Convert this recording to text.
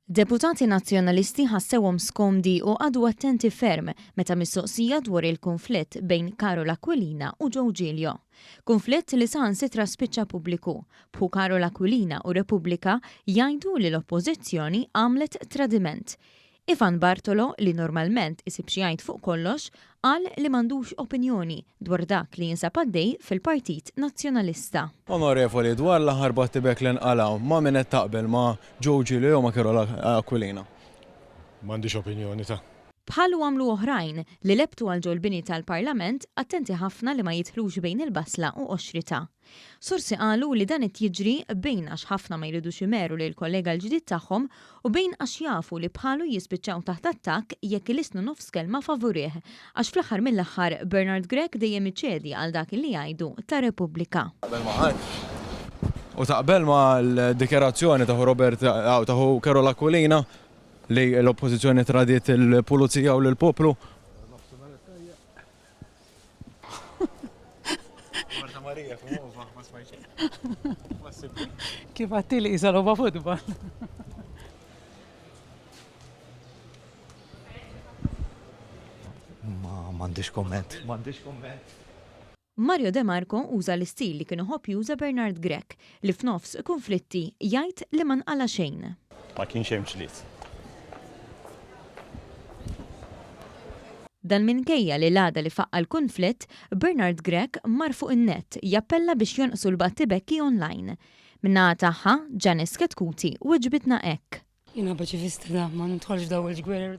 Deputati Nazzjonalisti ħassewhom skomdi u qagħdu attenti ferm meta mistoqsija dwar il-kunflitt bejn Karol Aquilina u Joe Giglio. Kunflitt li saħansitra spiċċa pubbliku, b'ħu Karol Aquilina u Repubblika jgħidu li l-Oppożizzjoni għamlet tradiment. Ivan Bartolo, li normalment isib xi jgħid fuq kollox, qal li m'għandux opinjoni dwar dak li jinsab għaddej fil-Partit Nazzjonalista. Onorevoli, dwar l-aħħar battibek li nqala', ma' min qed taqbel, ma' Joe Giglio jew ma' Karol Aquilina? M'għandix opinjoni ta'. Bħalu għamlu oħrajn li lebbtu għal ġol-bini tal-Parlament, attenti ħafna li ma jidħlux bejn il-basla u qoxritha. Sorsi qalu li dan qed jiġri bejn għax ħafna ma jridux imeru lill-kollega l-ġdid tagħhom u bejn għax jafu li bħalu jispiċċaw taħt attakk jekk ilissnu nofs kelma favurih għax fl-aħħar mill-aħħar Bernard Grech dejjem iċedi għal dak li jgħidu ta' Repubblika. Taqbel ma' ħadd? U taqbel mal-dikjarazzjoni ta' Robert ta' Karol Aquilina li l-Oppożizzjoni tradiet il-Pulizija u lill-poplu? Marta Marija Fumova, ma smajtx. Kif għattili qisha logħba futbol. Ma m'għandix komment. M'għandix komment. Mario De Marco uża l-istil li kien iħobb juża Bernard Grech, li f'nofs kunflitti jgħid li ma nqala' xejn. Ma kienx hemm ġlied. Dan minkejja li l-għada li faqqa' l-kunflitt, Bernard Grech mar fuq in-net jappella biex jonqsu l-battibekki online. Min-naħa tagħha, Janice Chetcuti weġbitna hekk. Jiena paċifista ta, ma nidħolx f'dawn il-gwerer.